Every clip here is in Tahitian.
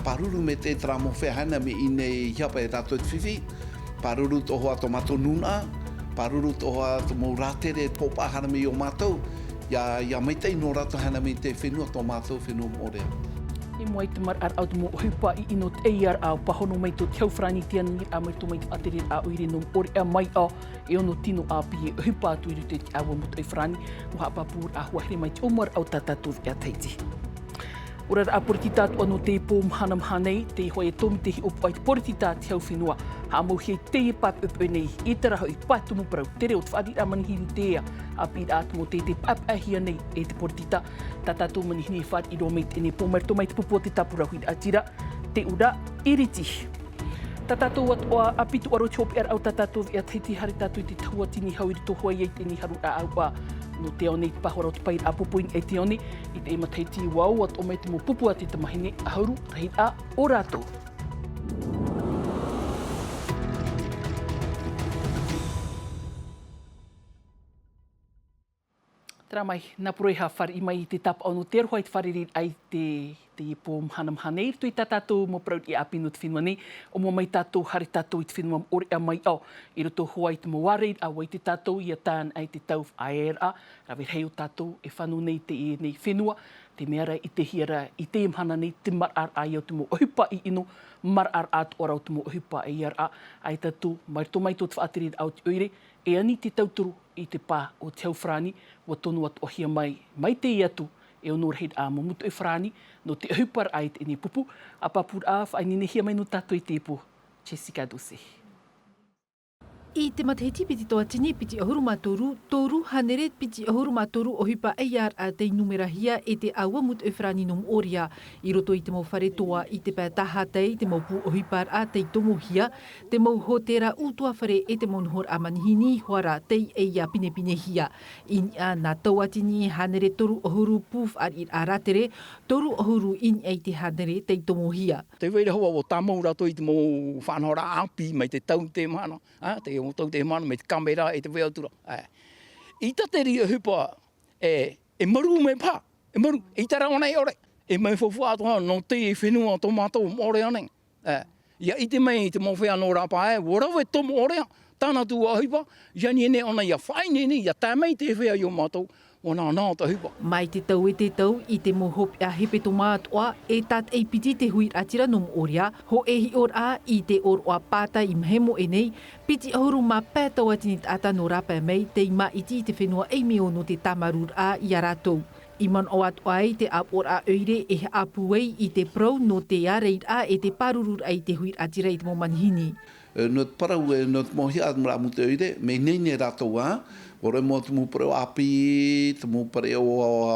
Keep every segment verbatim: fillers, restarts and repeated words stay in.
Pāruru mai te terā mau feiā haere mai i ʻō nei i hapa e rātou te fifi. Pāruru atoʻa tō mātou nūnaʻa. Pāruru atoʻa te mau rātere e pōpaʻa haere mai iō mātou. ʻIa, ʻia maitaʻi noa rātou haere mai i te fenua tō mātou fenua Moʻorea. E moʻa i te maraʻaraʻa o te mau ʻohipa ʻino te ʻeiā raʻa o pāhono mai tō te hau farāni i te aniraʻa mai tō mai te faʻatereraʻa ʻoire nō Moʻorea mai ʻō. E ono tino ʻāpī e ʻohipa atu i roto i te ʻāua motu ʻoire farāni, ʻua haʻapāpū raʻa ʻua here mai te ʻōmuaraʻa o tā tātou veʻa Tahiti. Oraraʻa poritita atoʻa nō teie pō mahana maha nei, tei hoʻi e tōmite hiʻopoʻa i te poritita a te hau fenua. Haʻamauhia i teie pāpeʻepeʻe nei, i terā hoʻi pae tumu parau, te reo, te fāriʻiraʻa manihini, te ea, ʻāpīraʻa atu mau tei papaʻihia nei e te poritita. Tā tātou manihini e fāriʻi roa mai i teie nei pō mai roto mai te pupu o te tāpura huiraʻatira, te ʻura ʻiriti. Tā tātou atoʻa ʻāpī tūʻaro i te hopeʻaraʻa o tā tātou veʻa Tahiti, haere tātou i te tahua tini hau i roto hoʻi i teie nei haruraʻa ʻāua nō te ao nei, te pāhoraʻa o te paeraʻa pōpō i niʻa i te ao nei. I teie matahiti ʻua ō atoʻa mai te mau pupu a te tamahine ʻahuru, rahiraʻa ʻo rātou. Terā mai, nā Poroiha fāriʻi mai i te tāpaʻo nō te aroha i te fārereiraʻa i te, teie pō mahana maha nei, i roto i tā tātou mau parau riʻi ʻāpī nō te fenua nei, ʻōmua mai tātou, haere tātou i te fenua Moʻorea mai ʻō, i roto hoʻi i te mau ʻāreiraʻa ʻua ʻite tātou ʻia tae ana i te tau faʻaearaʻa, rave rahi o tātou e fānau nei i teie nei fenua, te mea ra i ʻitehia ra i teie mahana nei te maraʻaraʻa ia o te mau ʻohipa ʻino, maraʻaraʻa atoʻa ra o te mau ʻohipa ʻeiā raʻa, ʻaita atu, mai roto mai tō te faʻatereraʻa o te ʻoire, e ani te tauturu i te pā o te hau farāni, ʻua tono atoʻahia mai, mai teie atu, e ono rahiraʻa mau motu ʻoire farāni, nō te ʻohiparaʻa i teie nei pupu, haʻapāpūraʻa faʻaineinehia mai nō tātou i teie pō, Jessica Dose. I te matahiti piti tauatini piti ʻahuru mā toru, toru hānere piti ʻahuru mā toru ʻohipa ʻeiā raʻa tei numerahia e te ʻāua motu ʻoire farāni nō Moʻorea, i roto i te mau fare toa i te pae tāhatai, te mau pū ʻohiparaʻa tei tomohia, te mau hōtēra ʻutuāfare e te mau nohoraʻa manihini hoʻi ra tei ʻeiā pinepinehia. I niʻa nā tauatini hānere toru ʻahuru pū fāriʻiraʻa rātere, toru ʻahuru i niʻa i te hānere tei tomohia. Tē vai ra hoʻi ʻo tāmau rātou i te mau faʻanahoraʻa ʻāpī mai te tau i te mahana, ā, te mau tau i te mahana mai te kāmera e te vai atu ra, ā. ʻIta te reira ʻohipa, e, e maru mai pā, e maru, ʻeita rā ʻōna e ʻore, e mai faufaʻa atoʻa nō teie fenua tō mātou Moʻorea nei. Ā, ʻia ʻite mai te mau feiā nō Rapa ē, ʻua rave tō Moʻorea, tāna tuhaʻa ʻohipa, ʻia ani nei ʻōna ʻia faʻaineine, ʻia tae mai te feiā iō mātou, ʻua nā, nā te ʻohipa. Mai te tau e te tau, i te mau hopeʻa hepetoma atoʻa, e tātaʻi piti te huiraʻatira nō Moʻorea, hōʻē hiʻoraʻa i te ʻōroʻa pātai i Mahemo ʻē nei, piti ʻahuru mā pae tauatini taʻata nō Rapa mai, tei māʻiti i te fenua ʻEimeo nō te tāmarūraʻa ia rātou. I manaʻo atoʻa ai te ʻāpoʻoraʻa ʻoire e haʻapūai i te parau nō te ārairaʻa e te pārururaʻa i te huiraʻatira i te mau manihini. E, nō te parau, e, nō te mau hiʻoraʻa motu ʻoire, mea ineine rātou ā, ʻua rave mau te mau parau ʻāpī, te mau parau,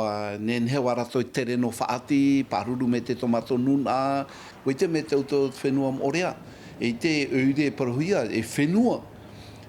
ā, nehenehe hoʻi rātou e tere nō faʻati, pāruru mai te tō mātou nūnaʻa, ʻua ʻite mai te ʻoutou te fenua Moʻorea, e ʻite ʻoire e parauhia, e fenua.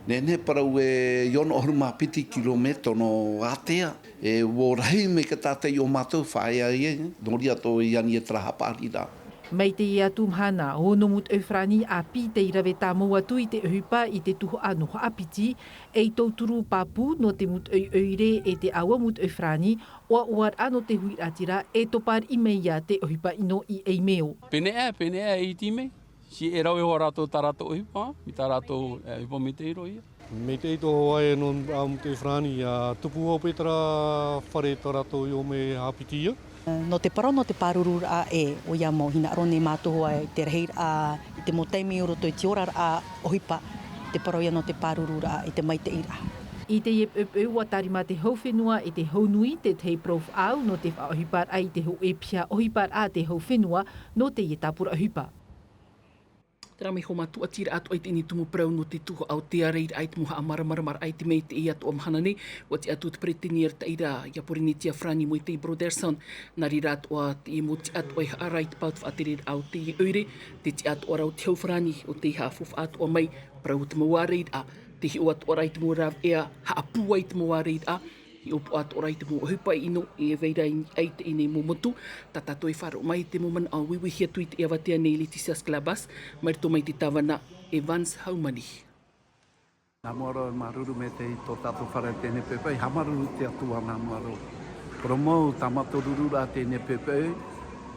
Nehenehe parau e ono ʻahuru mā piti kilometero nō ātea. E ʻua rahi mai te tātaʻi o mātou faʻaea ia, nō reira atoʻa i ani e terā haʻapaʻariraʻa. Mai teie atu mahana, ono motu ʻoire farāni ʻāpī tei rave tāmau atu i te ʻohipa i te tuhaʻa nō haʻapiti, ei tauturu pāpū nō te motu ʻoire e te ʻāua motu ʻoire farāni, ʻoaʻoaraʻa nō te huiraʻatira e topa riʻi mai ia te ʻohipa ʻino i ʻEimeo. Pēneiaʻe, pēneiaʻe e iti mai. Tē rave hoʻi rātou tā rātou ʻohipa, mai tā rātou, e, ʻohipa maitaʻi roa ia. Maitaʻi atoʻa hoʻi nō te motu ʻoire farāni, ʻia tupu hoʻi terā fare tā rātou i ʻō mai haʻapiti ia. Nō te parau, nō te pārururaʻa ē, ʻoia mau hinaʻaro nei mātou hoʻi i te rahiraʻa, i te mau taime i roto i te oraraʻa ʻohipa, te parau ia nō te pārururaʻa i te maitaʻiraʻa. I teie poʻipoʻi ʻua tārima te hau fenua e te hau nui, te tahi parau faʻaau nō te faʻaʻohiparaʻa i te hōʻē piha ʻohiparaʻa a te hau fenua nō teie tāpura ʻohipa. Terā mai hoʻi mātou ʻātīraʻa atoʻa i teie nei tumu parau nō te tuhaʻa o te ārairaʻa i te mau haʻamāramaramaraʻa i te mea i teie atoʻa mahana nei, ʻua tiʻa atu te peretiteni arataʻi ra ia Porinetia farāni Moetai Brotherson, nā reira atoʻa teie mau tiʻa atoʻa e haʻaara i te pae o te faʻatereraʻa o teie ʻoire, te tiʻa atoʻa ra o te hau farāni ʻo tei haʻafaufaʻa atoʻa mai, parau o te mau ārairaʻa, te hiʻo atoʻa ra i te mau rāveʻa, haʻapūai i te mau ārairaʻa, hiʻopoʻa atoʻa ra i te mau ʻohipa ʻino e vai ra i niʻa i teie nei mau motu, tā tātou e faʻaroʻo mai i te mau manaʻo, ʻua uiuihi atu i teie avatea nei Laetitia Sclabas, mai roto mai te tāvana Evans Haumani. Nā mua roa e māuruuru maitaʻi tō tātou fare i teie nei poʻipoʻi, haʻamāuruuru i te Atua, nā mua roa. Parau mau tā mātou ʻāuruururaʻa i teie nei poʻipoʻi,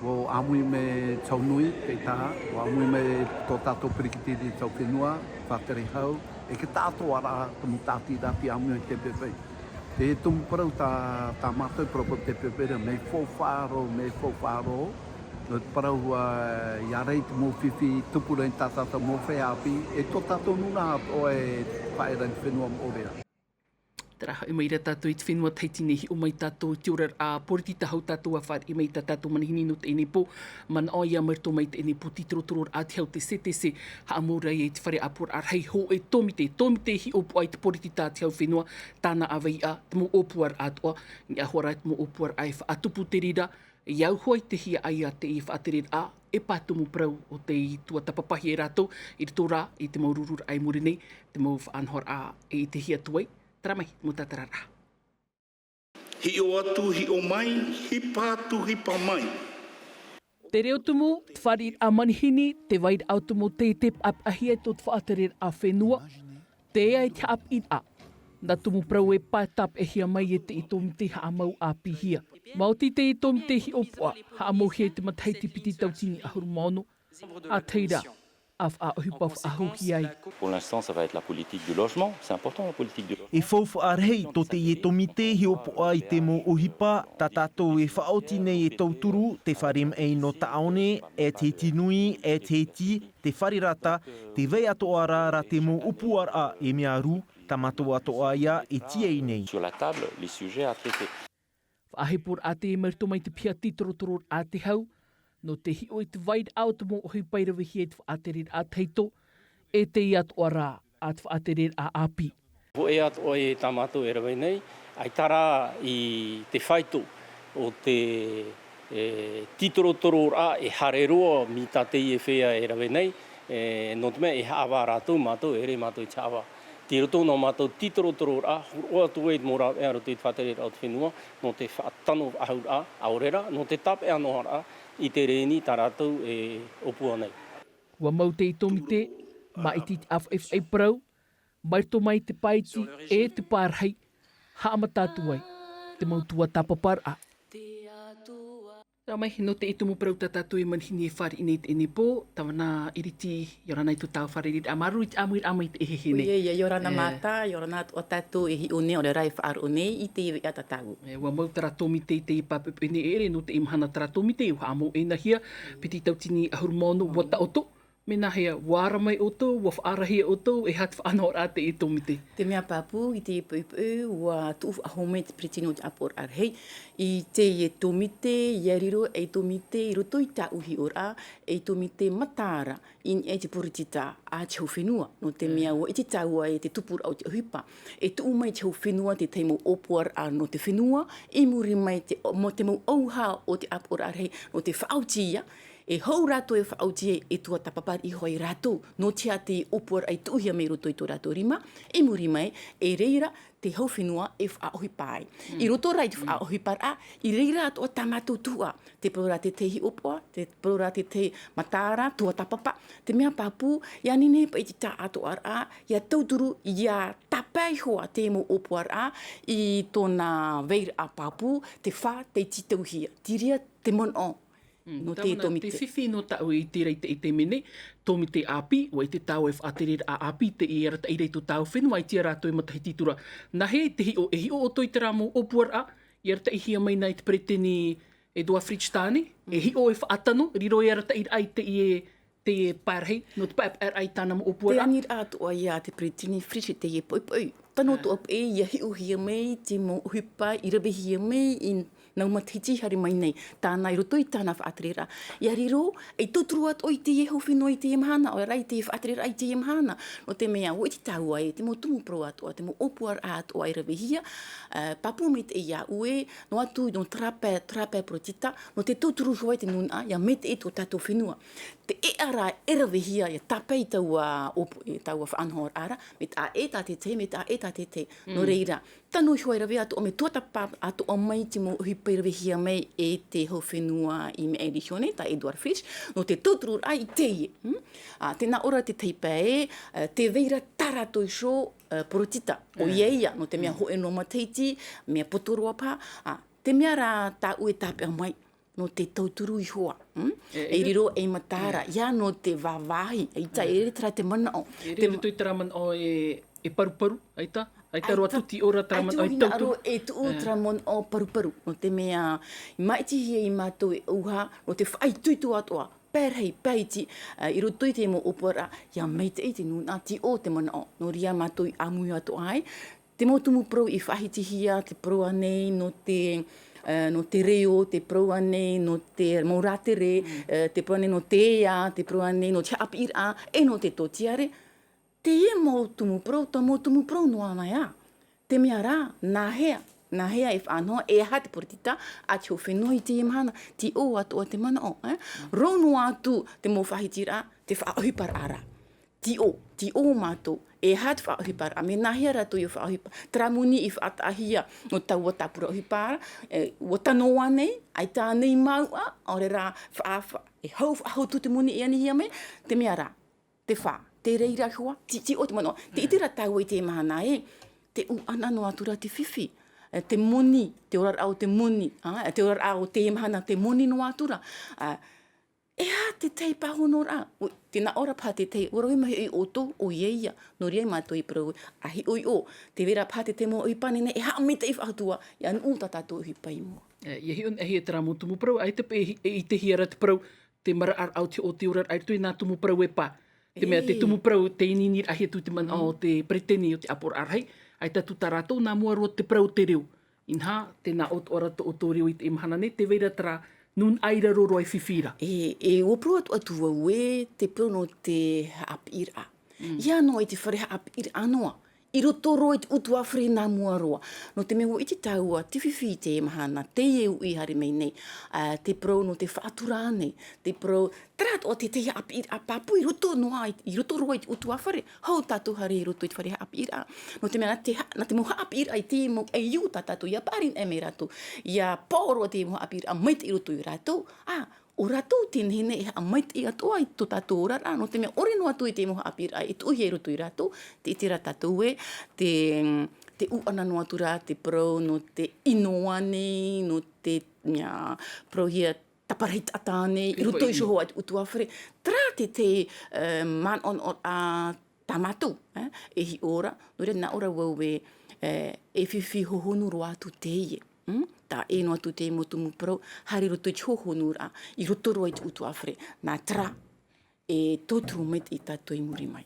ʻO ʻāmui mai Taunui, te taha, ʻo ʻāmui mai tō tātou peretiteni tau fenua, Fatere Hau, e te taʻatoʻaraʻa, te mau tāʻatiraʻa tei ʻāmui i te pepe. Te tumu parau tā, tā mātou parau te pepe ra, mea faufaʻa roa, mea faufaʻa roa, nō te parau, ā, ʻia ʻārai te mau fifi, tupu nei tā tātou mau feiā ʻāpī, e tō tātou nūnaʻa atoʻa e faʻaʻite i te fenua moʻorea. Terā hoʻi mai ra tātou i te fenua Tahiti nei, hiʻo mai tātou i te oraraʻa poritita hou tātou ʻa fāriʻi mai i tā tātou manihini nō teie nei pō. Manaʻo ïa mai roto mai teie nei pō tītorotororaʻa te hau te C T C, haʻamau ra ïa i te fare ʻāpoʻoraʻa rahi hōʻē tōmite, tōmite hiʻopoʻa i te poritita a te hau fenua, tāna ʻāvaʻe, te mau ʻōpuaraʻa atoʻa, i niʻa iho ā ra i te mau ʻōpuaraʻa e faʻatupu te reira, ʻia au hoʻi te hiaʻai a teie faʻatereraʻa, e pātumu parau ʻo tei tuatāpapahia e rātou, i roto rā i te mau rururaʻa i muri nei, te mau faʻanahoraʻa e ʻitehia atu ai, terā mai, mau tātararaʻa. Hiʻo atu, hiʻo mai, hipa atu, hipa mai. Te reo tumu, te fāriʻiraʻa manihini, te vairaʻa o te mau tei te paʻapaʻahia i tō te faʻatereraʻa fenua, te ea i te haʻapiʻiraʻa. Nā tumu parau e pae tāpeʻahia mai e teie tōmite haʻamau ʻāpīhia. Maoti teie tōmite hiʻopoʻa, haʻamauhia i te matahiti piti tauatini ʻahuru mā ono, ʻa te reira, ʻa faʻaʻohipa faʻahou ai. Pour l'instant, ça va être la politique du logement. C'est important, la politique du logement. E faufaʻa rahi tō teie tōmite hiʻopoʻa i te mau ʻohipa, tā tātou e faʻaoti nei e tauturu, te fare maʻi nō Taʻaone, e te Hiti Nui, e te Hiti, te fare rata, te vai atoʻa ra, ra te mau ʻōpuaraʻa e mea rū, tā mātou atoʻa ïa e tīaʻi nei. Sur la table, les sujets à traiter. Faʻaheporaʻa teie mai roto mai te piha tītorotororaʻa a te hau, nō te hiʻo i te vairaʻa o te mau ʻohipa i ravehia i te faʻatereraʻa tahito, e teie atoʻa ra ʻa te faʻatereraʻa ʻāpī. Hōʻē atoʻa e tā mātou e rave nei, ʻaita rā i te faito o te, e, tītorotororaʻa e haere roa mai tā teie feiā e rave nei, e, nō te mea e haʻavā rātou, mātou, e ʻere mātou i te haʻavā. Tei roto nō mātou tītorotororaʻa, hōroʻa atu ai te mau rāveʻa roto i te faʻatereraʻa o te fenua, nō te faʻatano faʻahouraʻa, ʻaore rā, nō te tāpeʻa noa ra i te rēni tā rātou e ʻōpua nei. ʻUa mau teie tōmite, maʻiti te ʻāfaʻifaʻi parau, mai roto mai te pae iti e te pae rahi, haʻamata atu ai te mau tuatāpaparaʻa. Terā mai, nō teie tumu parau tā tātou e manihini e fāriʻi nei i teie nei pō, Tāvana Iriti, ʻia ora na i tō tāua fārereiraʻa, māuruuru i te ʻāmuiraʻa mai i teie nei. ʻOia, ʻia ora na, e, Mata, ʻia ora na atoʻa tātou e hiʻo nei, ʻaore rā e faʻaroʻo nei i teie vea tā tāua. E, ʻua mau terā tōmite i teie pāpeʻapeʻa nei, e ʻere nō teie mahana terā tōmite, ʻua haʻamau ʻenahia, piti tauatini ʻahuru mā ono, ʻua taʻoto, mea nāhea, ʻua ara mai ʻoutou, ʻua faʻaarahia ʻoutou, e aha te faʻanahoraʻa a teie tōmite? Te mea pāpū, i teie poʻipoʻi, ʻua tuʻu faʻahou mai te peretiteni o te ʻāpoʻoraʻa rahi i teie tōmite, ʻia riro ei tōmite i roto i tāʻu hiʻoraʻa, ei tōmite mataara i niʻa i te poritita a te hau fenua, nō te mea ʻua ʻite tāua e te tupuraʻa o te ʻohipa. E tuʻu mai te hau fenua te tahi mau ʻōpuaraʻa nō te fenua, i muri mai te, mo te mau ʻauhā o te ʻāpoʻoraʻa rahi, nō te faʻaoti ïa, e hou rātou e faʻaoti ai, e tuatāpaparaʻa iho ai rātou, nō te aha te ʻōpuaraʻa i tuʻuhia mai i roto i tō rātou rima, i muri mai, e reira te hau fenua e faʻaʻohipa ai. I roto rā i te faʻaʻohiparaʻa, i reira atoʻa tā mātou tuhaʻa, te parau ra te tahi hiʻopoʻa, te parau ra te tahi mataara, tuatāpapa, te mea pāpū, ʻia nehenehe paʻi te taʻatoʻaraʻa, ʻia tauturu, ʻia tāpae iho ā te mau ʻōpuaraʻa, i tōna vairaʻa pāpū, te fā, tei tītauhia, te reira te manaʻo. Mm, nō te tōmite. Te fifi nō tāʻu i terā i te, i te mea nei, tōmite ʻāpī, ʻua ʻite tāua e faʻatereraʻa ʻāpī, tei arataʻi ra i tō tāua fenua, ʻaita rātou e matahiti atu ra. Nāhea te hiʻo, e hiʻo ʻoutou i terā mau ʻōpuaraʻa, i arataʻihia mai nei te peretiteni Edouard Fritch tāne, e hiʻo e faʻatano, riro e arataʻiraʻa i teie, teie pae rahi, nō te paʻepaʻeraʻa i tāna mau ʻōpuaraʻa. Te aniraʻa atoʻa ïa a te peretiteni Fritch i teie poʻipoʻi. Tano atoʻa paʻi, ʻia hiʻohia mai te mau ʻohipa i ravehia mai i nau matahiti haere mai nei, tāna i roto i tāna faʻatereraʻa. ʻIa riro, e tauturu atoʻa i teie hau fenua i teie mahana, ʻaore rā i teie faʻatereraʻa i teie mahana. Nō te mea, ʻua ʻite tāua e te mau tumu parau atoʻa, te mau ʻōpuaraʻa atoʻa e ravehia, e, pāpū maitaʻi iāʻu ē, noa atu nō terā pae, terā pae poritita, nō te tauturu iho ai te nūnaʻa, ʻia maitaʻi tō tātou fenua. Te ʻēʻa rā e ravehia, ʻia tāpae i taua ʻōpu-, i taua faʻanahoraʻa ra, mea taʻa ʻē tā te tahi, mea taʻa ʻē tā te tahi. Nō reira, tano iho ai rave atoʻa mea tuatāpapa atoʻa mai te mau ʻohipa i ravehia mai e te hau fenua i Maʻiri Hione, tā Edouard Fritch, nō te tautururaʻa i teie. Hmm? Ā, tē nā ʻō ra te tahi pae, ā, tē vai ra tā rātou iho, ā, poritita. ʻOia ïa, nō te mea hōʻē noa matahiti, mea poto roa paha, ā, te mea rā tāʻu e tāpeʻa mai. nō te tauturu iho ā. E riro ei mataara ia nō te vāvāhi ʻaita e rere terā te manaʻo. E rere tō i terā manaʻo e paruparu ʻaita ʻaita roa tū tiʻo ra terā manaʻo e tauturu. E tuʻu terā manaʻo paruparu nō te mea i māʻitihia i mātou e ʻauha nō te faʻaitoito atoʻa pae rahi pae iti i roto i te mau ʻōpuaraʻa ia maitaʻi te nūnaʻa tiʻo te manaʻo nō reira mātou i ʻāmui atoʻa ai. Te mau tumu parau i faʻahitihia te parau ānei nō te nō te reo te parau ānei nō te mau rātere te parau ānei nō te ea te parau ānei nō te haʻapiʻiraʻa e nō te tōtiare. Teie mau tumu parau tā mau tumu parau noa anaʻe ā te mea rā nāhea nāhea e faʻanoho e aha te poritita a te hōʻē fenua i teie mahana. Tiʻo atoʻa te manaʻo e rau noa atu te mau faʻahitiraʻa te faʻaʻohiparaʻa rā. Tiʻo tiʻo mātou e aha te faʻaʻohiparaʻa me nāhea rātou ia faʻaʻohipa terā moni i faʻataʻahia nō taua tāpura ʻohipa ra ua tano ānei ʻaita ānei māuʻa ʻaore rā faʻaʻohipa e hau faʻahou tū te moni e anihia mai. Te mea rā te fā te reira hoʻi tiʻo te manaʻo te ʻite rā tāua i te mahana e te ʻuʻana noa atu rā te fifi te moni te oraraʻa o te moni te oraraʻa o te mahana te moni noa atu rā. E aha te tahi pāhonoraʻa te nā ʻō ra paha te tahi ua rave mai hoʻi ʻoutou ʻo ia ia nō reira mātou i parau a hiʻohiʻo te vera paha te tahi mau ʻohipa nei e haʻamaitaʻi faʻahou atu ā ia nuʻu tā tātou ʻohipa i mua. Ia hiʻo nei e terā mau tumu parau ʻaita paʻi e ʻitehia ra te parau te maraʻaraʻa o te ʻō te oraraʻa i roto i nā tumu parau e pā. Te mea te tumu parau te ininiraʻahia tū te manaʻo o te peretiteni o te ʻāpoʻoraʻa rahi ʻaita tū tā rātou nā mua roa te parau o te reo. Inaha tēnā ʻotoʻa ra tō ʻoutou reo i teie mahana nei te vai ra terā nūnaʻa i raro roa e fifi ra. E ua parau atu atu vau e te parau nō te haʻapiʻiraʻa ia noa i te fare haʻapiʻiraʻa noa i roto roa i te ʻutuāfare nā mua roa. Nō te mea ua ʻite tāua te fifi i teie mahana teie uʻi haere mai nei te parau nō te faʻatura nei te parau terā atoʻa te tahi haʻapiʻiraʻa pāpū i roto noa i roto roa i te ʻutuāfare. Hou tātou haere i roto i te fare haʻapiʻiraʻa nō te mea nā te mau haʻapiʻiraʻa i teie mau ʻaiū tā tātou ia paʻari nei mai rātou ia paʻo roa teie mau haʻapiʻiraʻa maitaʻi i roto i rātou. A ʻo rātou te nehenehe e haʻamaitaʻi atoʻa i tō tātou oraraʻa nō te mea ʻore noa atu i te mau haʻapiʻiraʻa e tuʻuhia i roto i rātou. Te ʻite rā tātou e te te ʻuʻana noa atu rā te parau nō te ʻino ānei nō te parahi taʻata ānei i roto i te ʻutuāfare. Terā te te manaʻonaʻoraʻa tā mātou e hiʻo ra nō reira nā ʻō ra vau e e fifi hohonu roa atu teie. Taʻe noa atu te mau tumu parau haere i roto i te hohonuraʻa i roto roa i te ʻutuāfare nā terā e tauturu maitaʻi tātou i muri mai.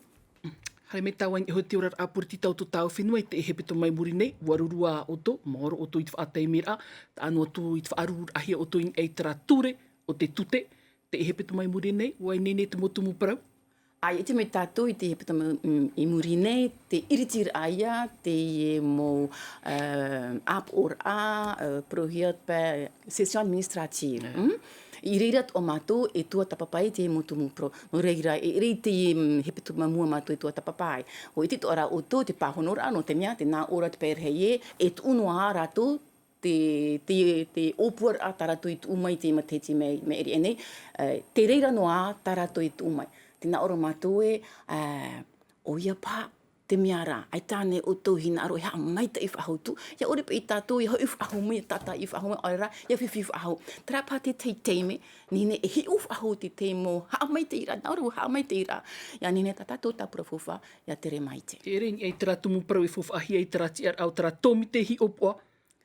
Haere mai tāua i niʻa iho i te oraraʻa poritita o tō tāua fenua i teie hepetoma i muri nei ua ruru ā ʻoutou maoro ʻoutou i te faʻataimiraʻa taʻa noa atu i te faʻarururaʻahia ʻoutou i niʻa i terā ture o te tute. Teie hepetoma i muri nei ua ineine te mau tumu parau. ʻAita mai tātou i teie hepetoma i muri nei te iritiraʻa ia teie mau ʻāpoʻoraʻa parauhia pae session administrative. I reira atoʻa mātou e tuatāpapa ai teie mau tumu parau nō reira e ʻere i teie hepetoma mua mātou e tuatāpapa ai. Ua ʻite atoʻa rā ʻoutou te pāhonoraʻa nō te mea te nā ʻō ra te pae rahi ē e tuʻu noa ā rātou te te te ʻōpuaraʻa tā rātou i tuʻu mai i teie matahiti i maʻiri aʻe nei. Te reira noa ā tā rātou i tuʻu mai te nā ʻō ra mātou ē ʻoia paha te mea rā ʻaita ānei ʻoutou hinaʻaro e haʻamaitaʻi faʻahou atu ia ʻore paʻi tātou ia hoʻi faʻahou mai ia tātaʻi faʻahou mai ʻaore rā ia fifi faʻahou. Terā paha te tahi taime nehenehe e hiʻo faʻahou te tahi mau haʻamaitaʻiraʻa nā ʻō ra vau haʻamaitaʻiraʻa ia nehenehe tā tātou tāpura faufaʻa ia tere maite. Te ʻere i niʻa i terā tumu parau e faufaʻahia i terā tiʻaraʻa o terā tōmite hiʻopoʻa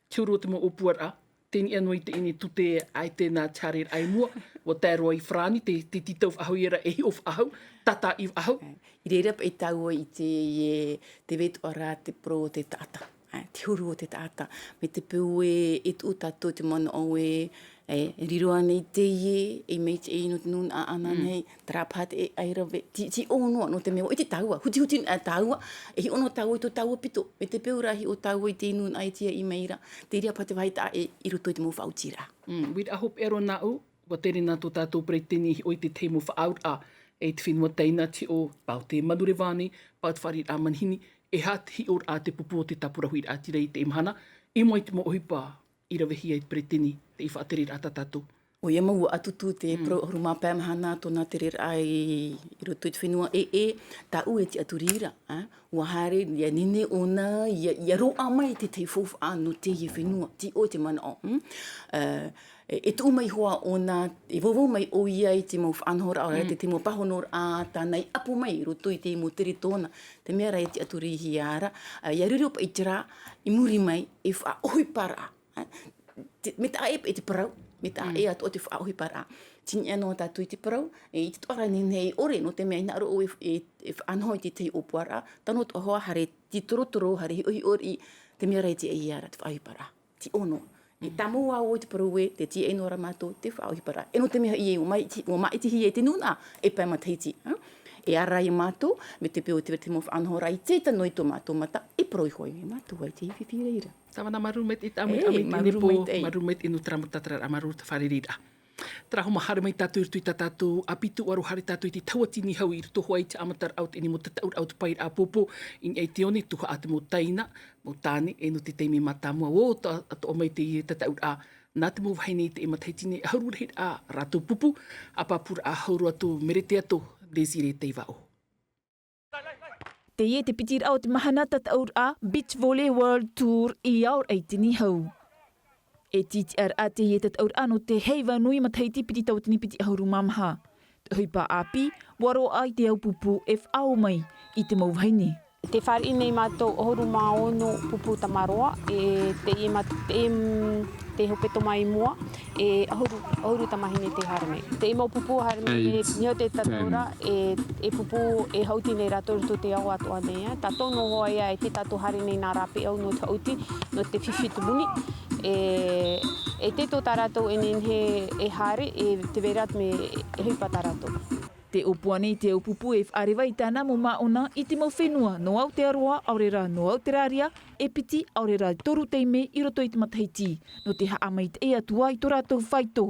te huru o te mau ʻōpuaraʻa te niʻa noa i teie nei tute ʻaita nā te haereraʻa i mua ua tae roa i farāni te te tītau faʻahou ia ra e hiʻo faʻahou tātaʻi faʻahou. I reira paʻi tāua i te i te vetoʻa rā te parau o te taʻata te huru o te taʻata me te peu ē e tuʻu tātou te manaʻo ē e riro ānei teie e maitaʻi nō te nūnaʻa ʻana nei. Terā paha te ʻairave tiʻo noa nō te mea ua ʻite tāua hutihuti noa tāua e hiʻo noa tāua i tō tāua pito me te peu rā hiʻo tāua i te nūnaʻa e tiaʻi mai ra. Te reira paha te vāhi taʻa ʻē i roto i te mau faʻaotiraʻa. Uiraʻa hopeʻa roa nāʻu ua tere nā tō tātou peretiteni e hiʻo i te tahi mau faʻaauraʻa i te fenua taina te hiʻo pau te manureva nei pau te fāriʻiraʻa manihini e aha te hiʻoraʻa te pupu o te tāpura huiraʻatira i teie mahana i mua i te mau ʻohipa i ravehia e te peretiteni te faʻatereraʻa tā tātou. ʻOia mau, ʻua ʻatutu te parau ʻahuru mā pae mahana tōna tereraʻa i, i roto i te fenua ʻē, tāʻu e tiʻaturi ra, ā, ʻua haere, ʻia nehenehe ʻōna, ʻia, ʻia roaʻa mai te tahi faufaʻa nō teie fenua, tīaʻi te manaʻo, mm? Ā, e, e tuʻu mai hoʻi ʻōna, e vauvau mai ʻoia i te mau faʻanahoraʻa, ʻaore rā te, te mau pāhonoraʻa, tāna i ʻapo mai i roto i te mau tere tōna, te mea rā e tiʻaturihia ra, ā, ʻia riro paʻi terā, i muri mai, e faʻaʻohiparaʻa. Ā, te, mea taʻa ʻē paʻi te parau, mea taʻa ʻē atoʻa te faʻaʻohiparaʻa. Tini ʻē noa tātou i te parau, e, i te atoʻa ra e nehenehe e ʻore, nō te mea i hinaʻaro ʻoe e, e, e faʻanaho i te tahi ʻōpuaraʻa, tano atoʻa hoʻi haere tītorotoro, haere hiʻohiʻo riʻi, te mea rā e tiʻa ia ra te faʻaʻohiparaʻa. Tīaʻi noa. E tāmau ā ʻoe i te parau ē, tē tiʻa noa ra mātou te faʻaʻohiparaʻa. E nō te mea hoʻi ē, ʻua māʻiti, ʻua māʻitihia e te nūnaʻa, e pae matahiti, ā? E ara ia mātou, mai te peu o te, te mau faʻanahoraʻa i te tano i tō mātou mata, e parau iho ai mātou ʻaita i fifi i reira. Tāvana, māuruuru maitaʻi i te ʻāmuiraʻa mai i teie pō, māuruuru maitaʻi. Māuruuru maitaʻi nō terā mau tātararaʻa, māuruuru te fārereiraʻa. Terā hoʻi, haere mai tātou i roto i tā tātou ʻāpī tūʻaro, haere tātou i te tahua tini hau i roto hoʻi i te haʻamataraʻa o teie mau tataʻuraʻa o te paeraʻa pōpō, i niʻa i te one, tuhaʻa te mau taina, mau tāne, e nō te taime mātāmua ʻua ō atoʻa mai teie tataʻuraʻa, nā te mau vahine i teie matahiti nei, ʻahuru rahiraʻa rātou pupu, ʻāpapūraʻa ʻahuru atu, Merete Ato, Désiré Taivaʻo. Teie te piti raʻa o te mahana tataʻuraʻa Beach Volley World Tour i aoraʻi tini hau. E tītiʻaraʻa teie tataʻuraʻa nō te heiva nui matahiti piti tauatini piti ʻahuru mā maha. Te ʻohipa ʻāpī, ʻua roaʻa i te au pupu e faʻaō mai i te mau vahine. Tē fāriʻi nei mātou ʻahuru mā ono pupu tamaroa, e teie ma-, te, mm, te hepetoma i mua, e ʻahuru, ʻahuru tamahine tē haere mai. Te mau pupu haere mai, e, niʻa i te tataʻuraʻa, e, e pupu, e haʻuti nei rātou i roto i te ao atoʻa nei, ā. Tātou noa hoʻi ā, e tē tātou haere nei nā rāveʻa nō te haʻuti, nō te fifi tumu nei. E, e tē tō tā rātou e nehenehe e haere, e tē vai ra te mea e ʻohipa tā rātou. Tē ʻōpua nei te au pupu e faʻareva i tāna mau māʻona i te mau fenua nō Aotearoa, ʻaore rā nō Aoterāria, e piti, ʻaore rā toru taime i roto i te matahiti, nō te haʻamaitaʻi atu ā i tō rātou faito.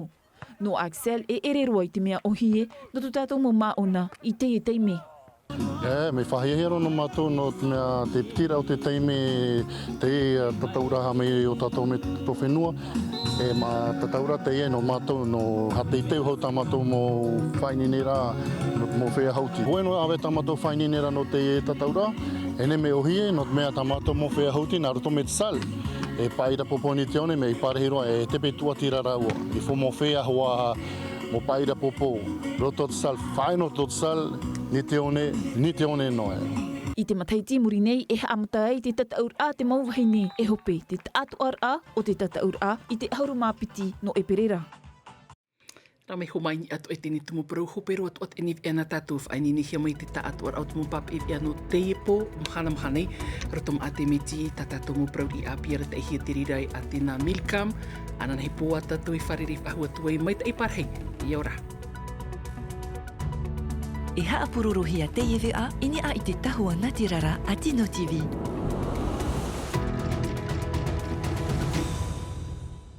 Nō Axel e ʻere roa i te mea ʻōhie, nō tō tātou mau māʻona i teie taime. E, mea fāhiahia roa nō mātou, nō te mea te piti ra o te taime, te, ā, tataʻuraʻa mai o tātou mai tō fenua, e mea tataʻuraʻa teie nō mātou, nō haʻateitei hau tā mātou mau faʻaineineraʻa, nō te mau feiā haʻuti. Hōʻē noa ʻāvae tā mātou faʻaineineraʻa nō te tataʻuraʻa, e nehenehe e ʻōhie, nō te mea tā mātou mau feiā haʻuti nā roto mai te salle. E paʻi ra pōpō nui te one, mea ʻipa rahi roa, e tepe tūʻati ra rāua. Il faut mau feiā hoʻi, mau paʻi ra pōpō. Roto te salle, faʻaea nō te salle, nui te one, nui te one noa. I te matahiti i muri nei e haʻamata ai te tataʻuraʻa a te mau vahine e hope te taʻatoʻaraʻa o te tataʻuraʻa i te ʻahuru mā piti nō ʻEperēra. Rā mai hoʻi mai niʻa atoʻa i teie tumu parau, hope roa atoʻa teie veʻa nā tātou faʻaineinehia mai te taʻatoʻaraʻa o te mau pāpaʻi veʻa nō teie pō, mahana maha nei, roto maʻa te miti, tā tātou mau parau riʻi ʻāpī arataʻihia te reira e Athena Milcom, ananahi pō ā tātou e fārerei faʻahou atu ai, maitaʻi pārahi, ʻia ora. E haʻapurorohia teie veʻa i niʻa i te tahua nātirara a Tino TV.